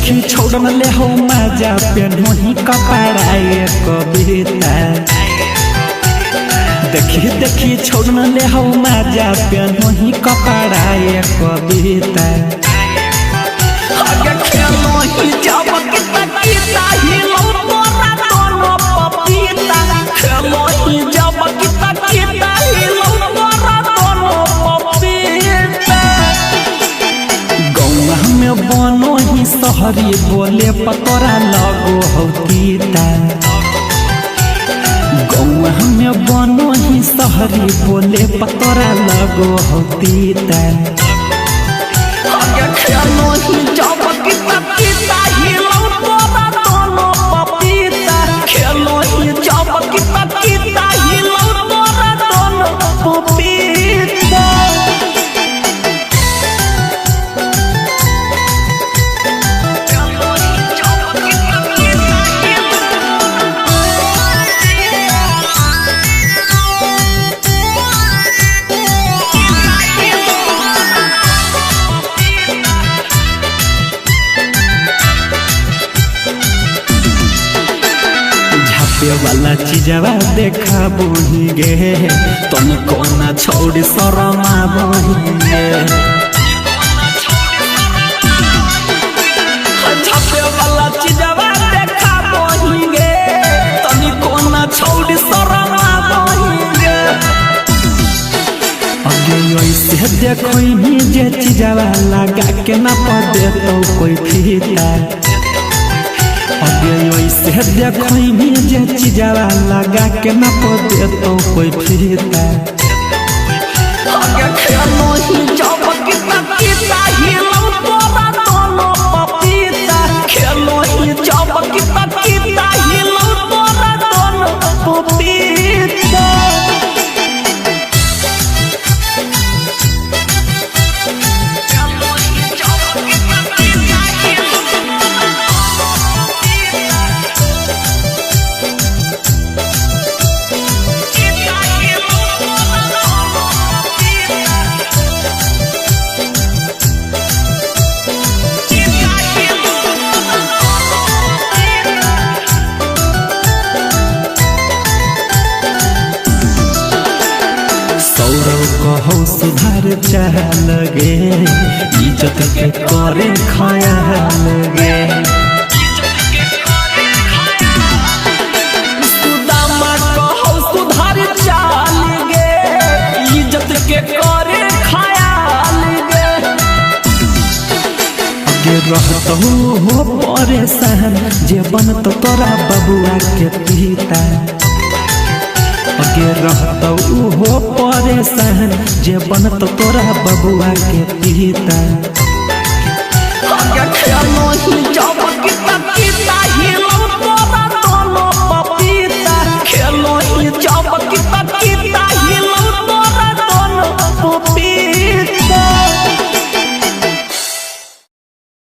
देखी छोड़न ले हो मजा पेनोही कपड़ा ये कविता। देखी देखी छोड़न ले हो मजा पेनोही कपड़ा ये कविता। आगे खेलो ही जब किता किता हिलो तोरा दोनों पपीता। खेलो ही जब किता किता हिलो तोरा दोनों पपीता। गौवा में बनो ही शहरी बोले पतोरा लगो हो तीता। गौवा में बनो ही शहरी बोले पतोरा लगो हो तीता। आगे खेलो ही जब किता किता हिलो तोरा दोनों पपीता। खेलो ही जब किता किता हिलो तोरा दोनों पपीता। झापे वाला चीजवा देखा बोही गे तन कोना छोड़ शरमा बोही गे। झापे वाला चीजवा देखा बोही गे तनी कोना छोड़ शरमा बोही गे। अगे ऐसे देखो जे चीजवा लगा के ना पदे तो कोई फीता। अगे ऐसे देखो जे चीजवा लगा के ना पदे तो कोई फीता। आगे खेलो ही जब किता किता हिलो तोरा दोनों पपीता। खेलो ही जब किता किता हिलो तोरा दोनों पपीता। सौरव कहो सुधार चाह लगे इज्जत के करे खयाल गे। सुदामा कहो सुधार चाल गे इज्जत के करे खयाल गे। अगे रहतहु हो परेशान जे बनत तोरा बबुआ के पिता। अगे रहतहु हो परेशान जे बनत तोरा बबुआ के पिता। आगे खेलो ही जब किता